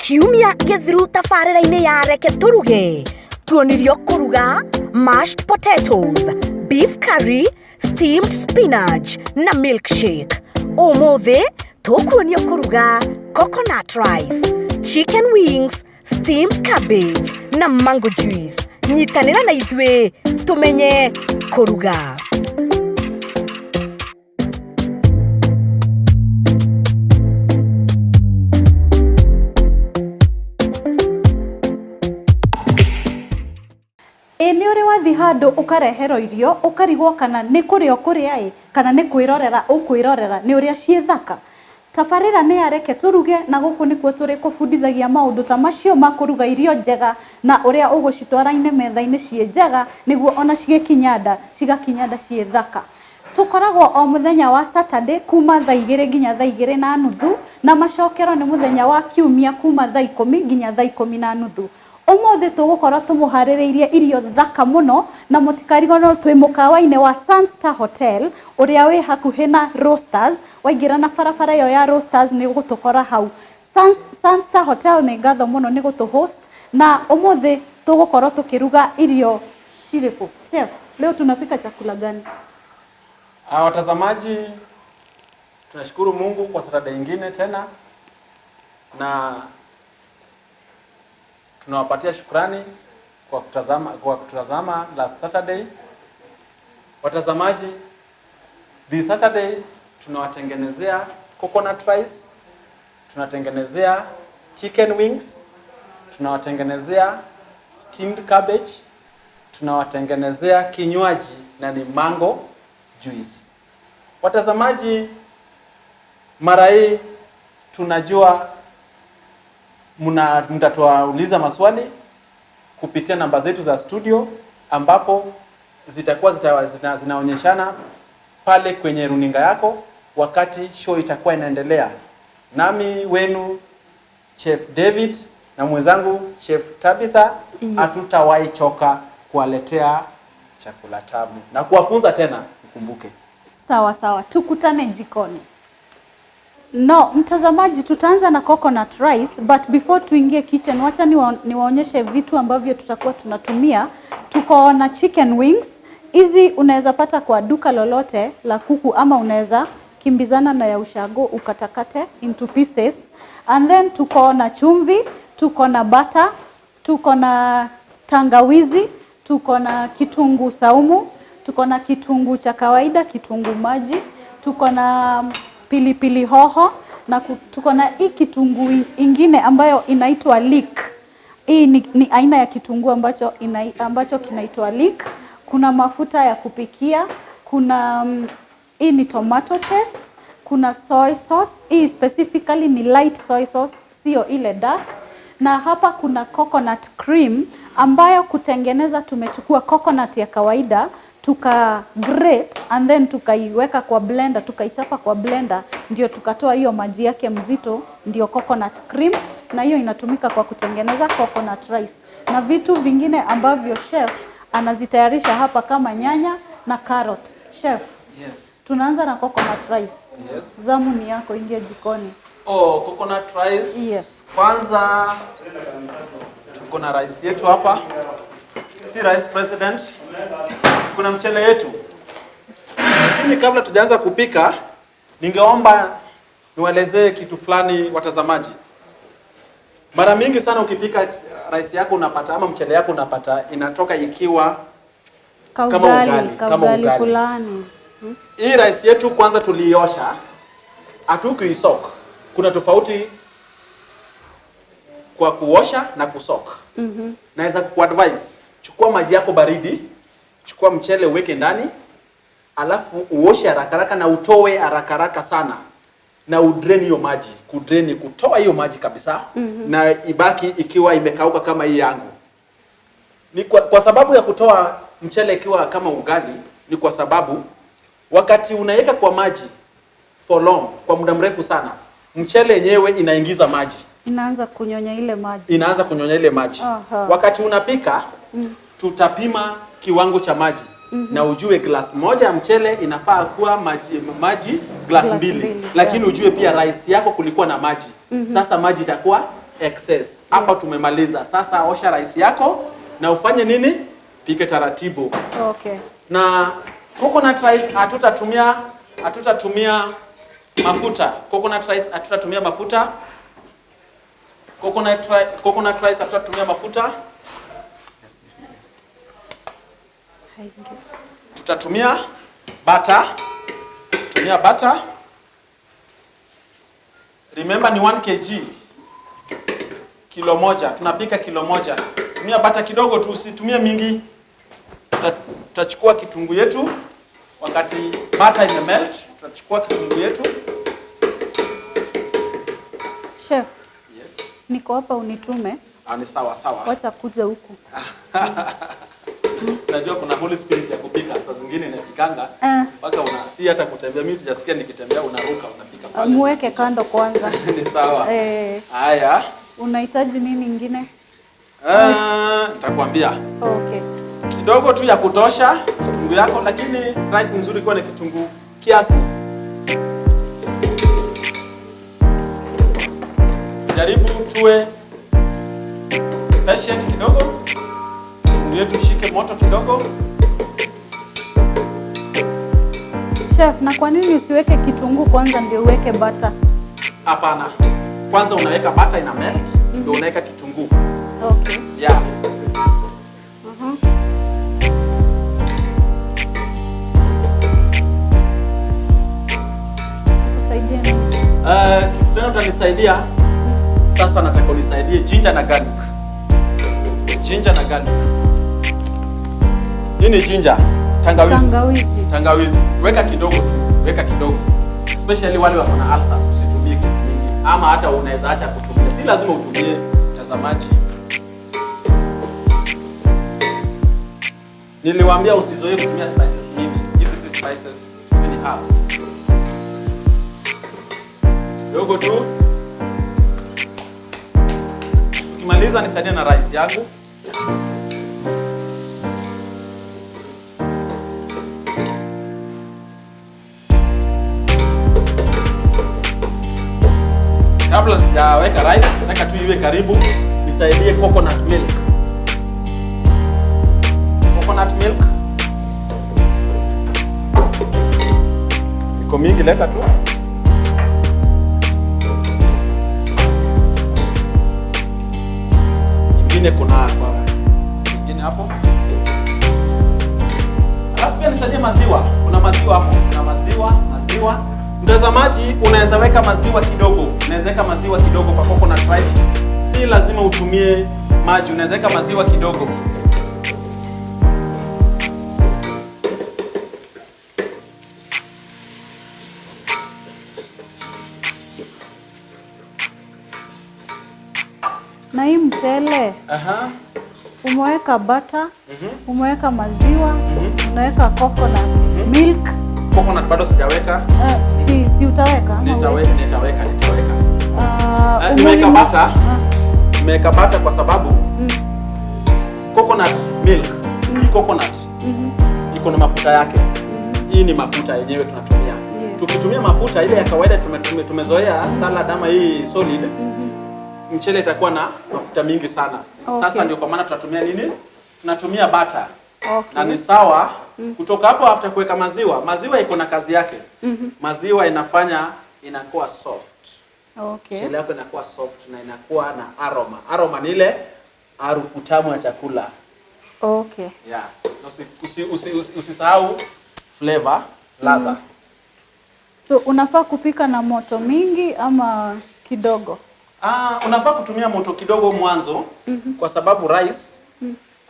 Kiumia gĩthiru tabarĩra-inĩ ya Reke Tũruge tuonirio kũruga mashed potatoes, beef curry, steamed spinach na milkshake. Ũmũthĩ tũkuonio kũruga coconut rice, chicken wings, steamed cabbage na mango juice. Nyitanĩra na ithuĩ tũmenye kũruga. Ĩ nĩ ũrĩ wathiĩ handũ ũkareherwo irio ũkarigwo kana nĩ kũrĩa ũkũrĩa ĩ kana nĩ kwĩrorera ũkwĩrorera nĩ ũrĩa ciĩ thaka? Tabarĩra nĩ ya Reke Tũruge na gũkũ nĩkuo tũrĩkũbundithagia maũndũ ta macio ma kũruga irio njega na ũrĩa ũgũcitwara-inĩ metha-inĩ ciĩ njega nĩguo ona cigĩkinya nda cigakinya nda ciĩ thaka. Tũkoragwo o mũthenya wa Saturday kuma thaa igĩrĩ nginya thaa igĩrĩ na nuthu na macokero nĩ mũthenya wa Kiumia kuma thaa ikũmi nginya thaa ikũmi na nuthu. Ũmũthĩ tũgũkorwo tũmũharĩrĩirie irio thaka mũno na mũtikariganĩrwo twĩ mũkawa-inĩ wa Sunstar Hotel ũrĩa wĩ hakuhĩ na Roasters. Waingĩra na barabara ĩyo ya Roasters nĩ ũgũtũkora hau. Sunstar Hotel nĩ ngatho mũno nĩ gũtũ host na ũmũthĩ tũgũkorwo tũkĩruga irio cirĩkũ? Chef, leo tunapika chakula gani? Watazamaji, tunashukuru Mungu kwa Saturday ingine tena na tunawapatia shukrani kwa kutazama last Saturday. Watazamaji, this Saturday tunawatengenezea coconut rice, tunatengenezea chicken wings, tunawatengenezea steamed cabbage, tunawatengenezea kinywaji na ni mango juice. Watazamaji, mara hii tunajua mtatuuliza maswali kupitia namba zetu za studio ambapo zitakuwa zinaonyeshana pale kwenye runinga yako wakati show itakuwa inaendelea. Nami wenu Chef David na mwenzangu Chef Tabitha hatutawahi choka kuwaletea chakula tamu na kuwafunza tena, mkumbuke. Sawa sawa, tukutane jikoni. No, mtazamaji, tutaanza na coconut rice, but before tuingie kitchen, wacha niwaonyeshe vitu ambavyo tutakuwa tunatumia. Tuko na chicken wings. Hizi unaweza pata kwa duka lolote la kuku ama unaweza kimbizana na ya ushago ukatakate into pieces. And then tuko na chumvi, tuko na butter, tuko na tangawizi, tuko na kitunguu saumu, tuko na kitunguu cha kawaida, kitunguu maji, tuko na pilipili hoho na tuko na hii kitunguu ingine ambayo inaitwa leek. Hii ni aina ya kitunguu ambacho kinaitwa leek. Kuna mafuta ya kupikia, kuna hii ni tomato paste, kuna soy sauce. Hii specifically ni light soy sauce, sio ile dark. Na hapa kuna coconut cream ambayo kutengeneza tumechukua coconut ya kawaida tuka grate and then tukaiweka kwa blender, tukaichapa kwa blender ndio tukatoa hiyo maji yake mzito, ndio coconut cream, na hiyo inatumika kwa kutengeneza coconut rice. Na vitu vingine ambavyo chef anazitayarisha hapa kama nyanya na carrot. Chef, Yes. tunaanza na coconut rice. Yes. Zamu ni yako, ingia jikoni. Oh, coconut rice. Yes. Kwanza tuko na rice yetu hapa. Si rice president. Kuna mchele yetu. Lakini kabla tujaanza kupika, ningeomba niwaelezee kitu fulani watazamaji. Mara mingi sana ukipika rice yako unapata ama mchele yako unapata inatoka ikiwa kama Kaugali, ugali, kama kaugali ugali. fulani. Hii rice yetu kwanza tuliiosha, hatukuisoak. Kuna tofauti kwa kuosha na kusoak. Naweza kukuadvise, chukua maji yako baridi, chukua mchele uweke ndani, alafu uoshe haraka haraka na utoe haraka haraka sana na udrain hiyo maji. Kudrain, kutoa hiyo maji kabisa na ibaki ikiwa imekauka kama hii yangu. Ni kwa sababu ya kutoa mchele ikiwa kama ugali ni kwa sababu wakati unaweka kwa maji for long, kwa muda mrefu sana, mchele yenyewe inaingiza maji, Inaanza kunyonya ile maji. inaanza kunyonya ile maji. Wakati unapika tutapima kiwango cha maji na ujue glass moja ya mchele inafaa kuwa maji glass Glass mbili. mbili, Lakini yeah. ujue pia rice yako kulikuwa na maji. Sasa maji itakuwa Excess. Hapa tumemaliza. Sasa osha rice yako na ufanye nini? Pike taratibu. Okay. Na coconut rice hatutatumia mafuta. Coconut rice hatutatumia mafuta. Coconut rice hatutatumia mafuta. Tutatumia butter. Tumia butter. Remember ni 1 kg. Kilo moja. Tunapika kilo moja. Tumia butter kidogo tu, usitumie mingi. Tutachukua kitunguu yetu. Wakati butter imemelt, tutachukua kitunguu yetu. Chef. Yes. Niko hapa unitume. Ni sawa sawa. Wacha kuja huku. Unajua kuna Holy Spirit ya kupika, saa zingine inapikanga mpaka una si hata kutembea. Mimi sijasikia nikitembea, unaruka unapika pale. Muweke kando kwanza. Ni sawa. Haya. Unahitaji nini ingine? Nitakwambia. Okay. Kidogo tu ya kutosha kitunguu yako, lakini rice nzuri kwa ni kitunguu kiasi. Jaribu tuwe patient kidogo. Kitunguu yetu ishike moto kidogo. Chef, na kwa nini usiweke kitunguu kwanza ndio uweke butter? Hapana. Kwanza unaweka butter ina melt, ndio unaweka kitunguu. Okay. Yeah. Kusaidie nini? Kitu tena utanisaidia. Sasa nataka unisaidie ginger na garlic. Ginger na garlic. Hii ni ginger, tangawizi. Tangawizi. Tangawizi. Weka kidogo tu, weka kidogo. Especially wale wako na ulcers, usitumie kitu mingi. Ama hata unaweza acha kutumia. Si lazima utumie, mtazamaji. Niliwaambia usizoee kutumia spices mingi. Hizi si spices, hizi ni herbs. Kidogo tu. Tukimaliza nisaidie na rice yangu. Kabla sijaweka rice, nataka tu iwe karibu, nisaidie coconut milk. Coconut milk. Iko mingi, leta tu. Ingine kuna kwa ingine hapo. Alafu pia nisaidie maziwa. Kuna maziwa hapo. Kuna maziwa, maziwa. Mtazamaji, unaweza weka maziwa kidogo. Unaweza weka maziwa kidogo kwa coconut rice. Si lazima utumie maji, unaweza weka maziwa kidogo. Na hii mchele, umeweka butter, umeweka maziwa, unaweka coconut milk. Coconut bado sijaweka. Si utaweka ama Nitaweka, uweke? nitaweka, nitaweka. Nimeweka butter. Nimeweka butter kwa sababu coconut milk, hii coconut iko na mafuta yake. Hii ni mafuta yenyewe tunatumia. Tukitumia mafuta ile ya kawaida tumezoea salad ama hii solid, mchele itakuwa na mafuta mingi sana. Sasa ndio kwa maana tunatumia nini? Tunatumia butter. Na ni sawa kutoka hapo after kuweka maziwa. Maziwa iko na kazi yake. Maziwa inafanya inakuwa soft. Mchele yako inakuwa soft na inakuwa na aroma. Aroma ni ile harufu tamu ya chakula. Yeah. Usisahau flavor, ladha. So unafaa kupika na moto mingi ama kidogo? Unafaa kutumia moto kidogo mwanzo kwa sababu rice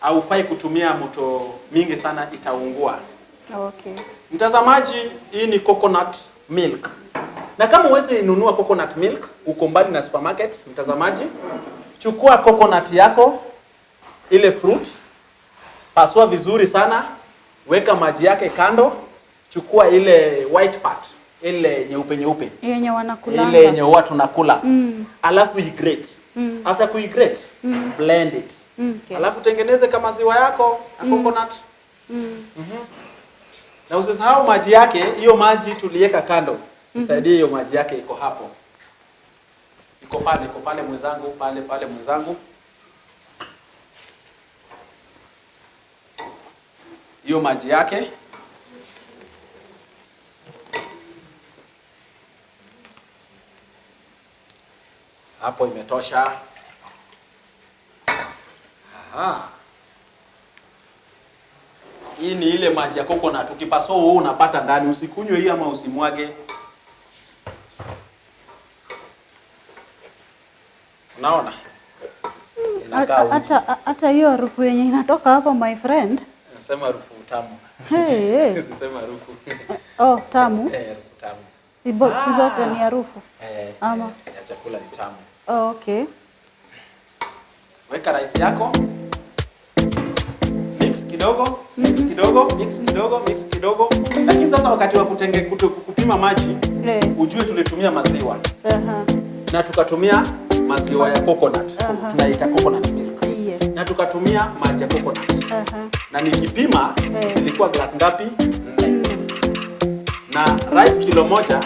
haufai kutumia moto mingi sana, itaungua. Mtazamaji, hii ni coconut milk. Na kama huwezi nunua coconut milk, uko mbali na supermarket, mtazamaji, chukua coconut yako, ile fruit, pasua vizuri sana, weka maji yake kando, chukua ile white part, ile nyeupe nyeupe. Yenye wanakulanga. Ile yenye huwa tunakula. Alafu i-grate. After kui-grate, blend it. Alafu tengeneze kama maziwa yako na coconut. Na usisahau maji yake, hiyo maji tuliweka kando. Nisaidie hiyo maji yake iko hapo. Iko pale, iko pale mwenzangu, pale pale mwenzangu. Hiyo maji yake. Hapo imetosha. Aha. Hii ni ile maji ya coconut. Ukipasua wewe unapata ndani, usikunywe hii ama usimwage. Unaona? Inakaa uji. Hata hiyo harufu yenye inatoka hapa, my friend. Nasema harufu tamu. Hey, hey. Usisema harufu. Oh, tamu. Eh, harufu tamu. Si zote ni harufu. Eh, Ama. Ya chakula ni tamu. Oh, okay. Weka rice yako. Mix kidogo, mix kidogo, mix kidogo, mix kidogo. Lakini sasa wakati wa kupima maji, ujue tulitumia maziwa. Na tukatumia maziwa ya coconut. Tunaita coconut milk. Na tukatumia maji ya coconut. Na nikipima zilikuwa glass ngapi? 4. Na rice kilo moja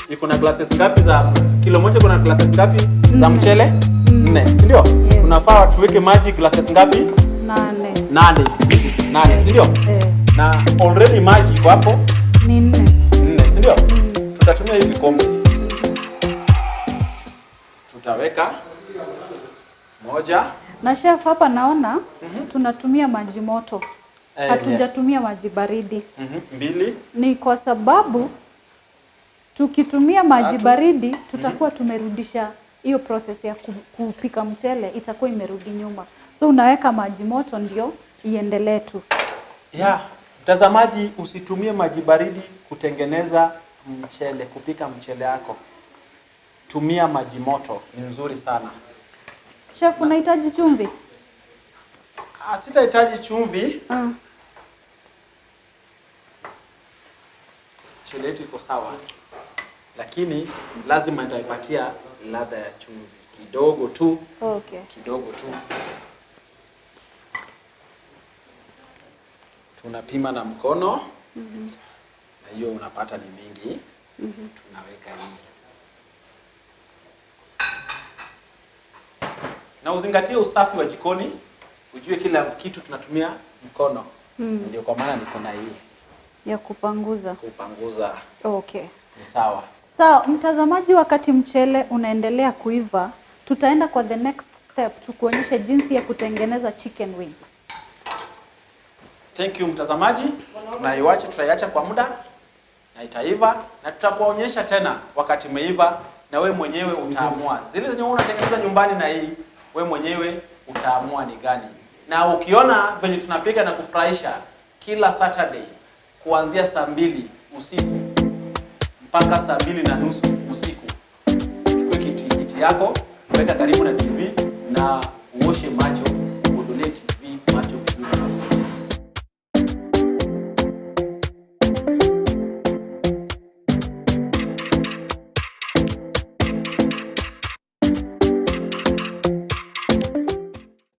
iko na glasses ngapi za kilo moja kuna glasses ngapi za mchele? 4, si ndio? Yes. Tunafaa tuweke maji glasses ngapi? 8. 8. 8, si ndio? Na already maji iko hapo Ni 4. 4, si ndio? Tutatumia hivi vikombe. Tutaweka moja. Na chef, hapa naona tunatumia maji moto. Hatujatumia maji baridi. 2. Ni kwa sababu tukitumia maji 3. baridi tutakuwa tumerudisha hiyo process ya kupika mchele, itakuwa imerudi nyuma. So unaweka maji moto ndio iendelee tu. Yeah, mtazamaji, usitumie maji baridi kutengeneza mchele, kupika mchele yako. Tumia maji moto, ni nzuri sana. Chef, unahitaji chumvi? Sitahitaji chumvi. Mchele yetu iko sawa. Lakini lazima nitaipatia ladha ya chumvi kidogo tu. Kidogo tu. Tunapima na mkono. Na hiyo unapata ni mingi. Tunaweka hii. Na uzingatie usafi wa jikoni, ujue kila kitu tunatumia mkono. Ndio kwa maana niko na hii Ya kupanguza. Kupanguza. Ni sawa. Sawa, mtazamaji, wakati mchele unaendelea kuiva, tutaenda kwa the next step tukuonyeshe jinsi ya kutengeneza chicken wings. Thank you mtazamaji. Tutaiacha kwa muda na itaiva na tutakuonyesha tena wakati imeiva na we mwenyewe utaamua. Zile zenye unatengeneza nyumbani na hii we mwenyewe utaamua ni gani. Na ukiona venye tunapika na kufurahisha kila Saturday kuanzia saa 2 usiku mpaka saa 2:30 usiku. Chukua kiti yako, weka karibu na TV na